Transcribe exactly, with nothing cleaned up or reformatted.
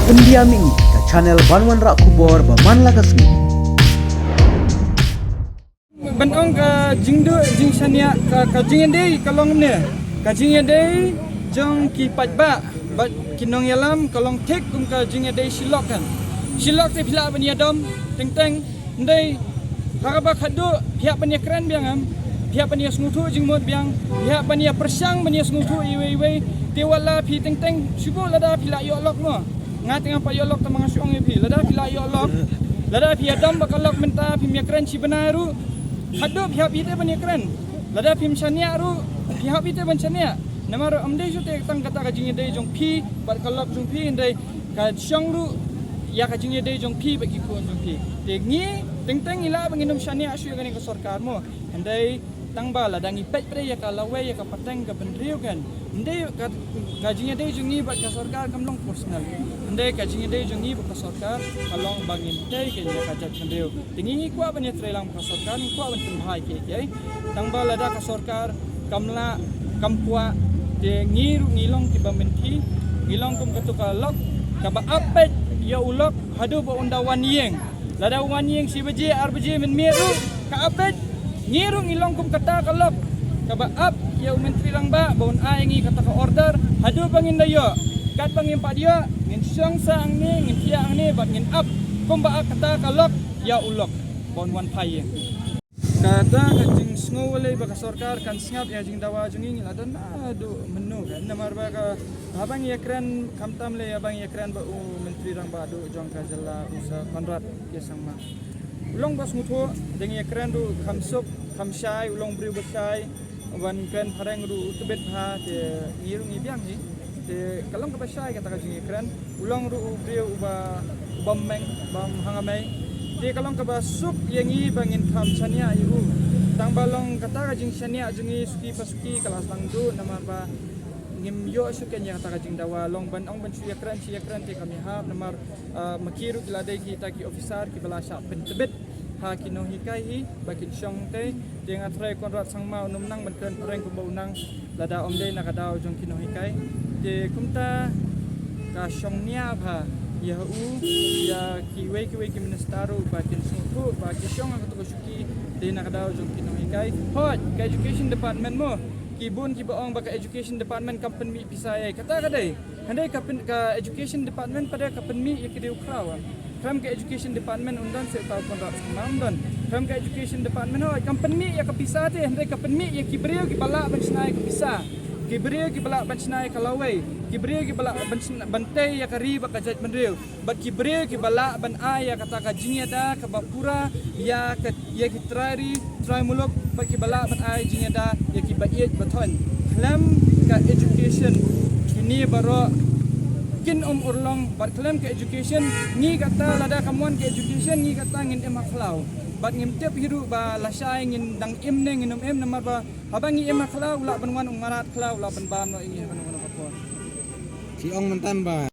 Pyndiam ïa ngi ka channel ban wanrah khubor ba man la ka sngi. Ban ong ka jingduh jingshaniah ka, ka jingïadei ka long ne. Ka jingïadei jong ki paidbah bad ki nongïalam ka long thik kum ka jingïadei shilok kan. Shilok te phi lah ban ïadom teng teng. Hynrei ha kaba khatduh phi hap ban ïakren biang em. Phi hap ban ïasngewthuh jingmut biang. Phi hap ban ïapyrshang ban ïasngewthuh iwei iwei. Te wat la phi teng teng shu buh lada phi lah ïoh lok mo. Nga te ngam pat ïoh lok tang ba nga shu ong ïa phi. Lada phi lah ïoh lok. Lada phi ïadom ba ka lok mynta phim ïakren shi bnai ruh. Khatduh phi hap ïa te ban ïakren. Lada phim shaniah ruh phi hap ïa te ban shaniah. Namar ruh ym dei shuh te tang kata ka jingïadei jong phi bad ka lok jong phi hynrei ka shong ruh ïa ka jingïadei jong phi bad ki khun jong phi. Te ngi teng teng ngi lah ba ngin ym shaniah shuh ïa kane ka sorkar mo. Hynrei tang ba lada ngi peit peit ïa ka lawei ïa ka pateng ka bynriew kan. Hynrei ka, ka jingïadei jong ngi bad ka sorkar kam long personal. Hynrei ka jingïadei jong ngi bad ka sorkar ka long ba ngin tei ka ïa ka jaitbynriew. Te ngi kwah ban ïatreilang bad ka sorkar, ngi kwah ban pynbha ïa kiei kiei. Tang ba lada ka sorkar kam lah, kam kwah, te ngi ruh ngi long kiba mynthi, ngi long kum kato ka lok kaba ap peit ïa u lok haduh ba un da wan ïing. Lada u wan ïing shi baje ar baje mynmiet ruh ka ap peit. Ngi ruh ngi long kum kata ka lok kaba ap ïa u Myntri Rangbah ba un ai ngi kata ka order haduh ba ngin da ïoh. Katba ngim pat ïoh ngin shong sa hangne, ngin thiah hangne bad ngin ap kumba ap kata ka lok ïa u lok ba un wan phai ïing. Kata ka jingsngew lei ba ka sorkar kan sngap ïa jingdawa jong ngi, ngi la don naduh mynno kan. Namar ba ka haba ngi ïakren khamtam lei, haba ngi ïakren bad u Myntri Rangbah duh jong ka jylla, u Sir Conrad K Sangma, u long ba sngewthuh. Haba ngi ïakren ruh kham suk kham shai, u long briew ba shai. Ban kren phareng ruh u tbit bha, te ngi ruh ngi biang hi. Te ka long kaba shai kata ka jingïakren. U long ruh u briew uba, uba meng, uba hangmei. Te ka long kaba suk ïa ngi ba ngin kham shaniah ïa u. Tang ba long kata ka jingshaniah jong ngi suki pa suki ka la sdang duh namar ba ngim ïoh shuh kein ïa kata ka jingdawa. Long ban ong ban shu ïakren shu ïakren te kam ïahap namar, ah, ma ki ruh ki la dei kita ki officer kiba la shah pyntbit ha ki nonghikai hi ba kin shong tei. Te nga tharai Conrad Sangma un ym nang ban kren phareng kumba u nang lada ym dei na ka daw jong ki nonghikai. Te kumta ka shong nia bha ïa u, ïa kiwei kiwei ki minister ruh ba kin sngewthuh ba ki shong ha kato ka shuki dei na ka daw jong ki nonghikai. Hooid, ka education department mo, ki bun kiba ong ba ka education department kam pynmih pisa ïa kata ka dei. Hynrei ka pyn, ka education department pat ka pynmih ïa ki riew khraw. Khlem ka education department un don se uta u Conrad Sangma, um don. Khlem ka education department hooid kam pynmih ïa ka pisa te, hynrei ka pynmih ïa ki briew kiba lah ban shna ïa ka pisa. Ki briew kiba lah ban shna ïa ka lawei. Ki briew kiba lah ban shna, ban tei ïa ka ri bad ka jaitbynriew. Bad ki briew kiba lah ban ai ïa kata ka jingïada kaba pura ïa ka, ïa ki trai ri trai muluk, bad kiba lah ban ai jingïada ïa kiba ïeit ba thoiñ. Khlem ka education kine baroh kin ym urlong. Bad khlem ka education ngi kata, lada kam wan ka education ngi kata ngin im ha khlaw. Bad ngim tip hi ruh ba lashai ngin dang im ne ngin ym im, namar ba haba ngi im ha khlaw u lah ban wan u mrad khlaw, u lah ban bam noh ïa ngi ha kano kano ka por. Ki ong mynta ba